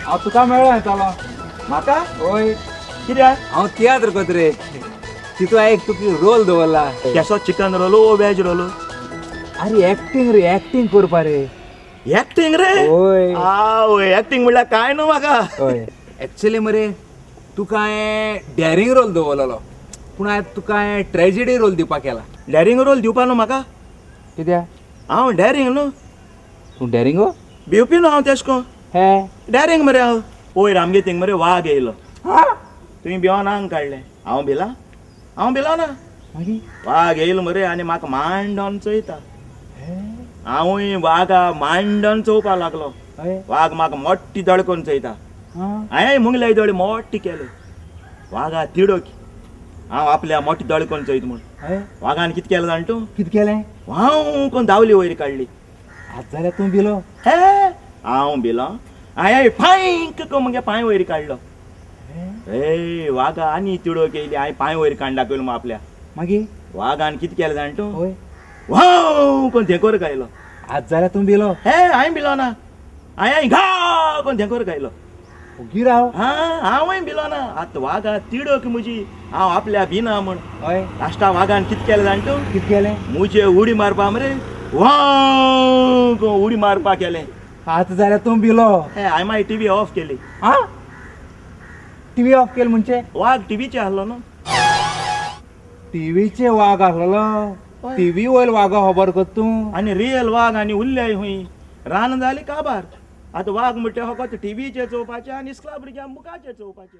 हांव तुका मेळ्ळो येतालो. म्हाका? होय. कित्याक? हांव तियात्र कोत रे, तितू एक तुका रोल दवरला. केसो, चिकन रोलो ओ वेज रोलो? अरे एक्टिंग रे, एक्टिंग करपा रे. एक्टिंग रे? होय. आवय, एक्टिंग म्हणल्यार काय न्हू म्हाका. हय, एक्चुअली मरे तुका हांवें डॅरिंग रोल दवरलेलो, पूण हांवें तुका हांवें ट्रेजिडी रोल दिवपाक केला. डॅरिंग रोल दिवपा न्हू म्हाका. कित्याक? हांव डॅरिंग न्हू. तूं डॅरिंग हो? भिवपी न्हू हांव तेश कोन. हे? डॅरिंग मरे हांव. वयर आमगे थिंग मरे वाग येयलो. तुवें भिवन आंग काडलें. हांव भिला? हांव भिलो ना. मागीर? वाग येयलो मरे आनी म्हाका मांडोन चोयता. हांवूय वागा मांडोन चोवपा लागलो. वाग म्हाका मोठी दळकोन चोयता. हांवें मुगले दोळे मोठी केले. वागा तिडक, हांव आपल्या मोठी दळकोन चोयत म्हूण. वागान कितें केलें जाण तूं? कितें केलें? हांव कोण दावली वयर काडली. आज जाल्यार तूं भिलो. हे, हांव भिलो? हांवें फांयक करून मुगे पांय वयर काडलो. ए वागा आनी तिडक येयली, हांवें पांय वयर काडून दाखयलो मग आपल्या. मागीर? वागान कितें केलें जाण तूं? हय. वाव कोण धेंकोर गायलो. आज जाल्यार तूं भिलो. हे, हांवें भिलो ना. हांवें घा कोण धेंकोर गायलो. ओगी राव. हा, हांवूय भिलो ना. आतां वागा तिडक म्हजी, हांव आपल्या भिना म्हूण. लास्टा वागान कितें केलें जाण तूं? कितें केलें? मुजे उडी मारपा मरे, वाव कोण उडी मारपा केलें. आतां जाल्यार तूं भिलो. हे, हांवें मागीर टिवी ऑफ केली. आं, टिवी ऑफ केली म्हणजे? वाग टिवीचे आसलो न्हू. टिवीचे वाग आसलेलो? टिवी वयर वागा खबर कर तूं? आनी रियल वाग आनी उरल्याय हुंय? रान जाली काबार. आतां वाग म्हणटा फकत टिवीचे चोवपाचे आनी इस्कला भुरग्यांक मुखाचे चोवपाचे.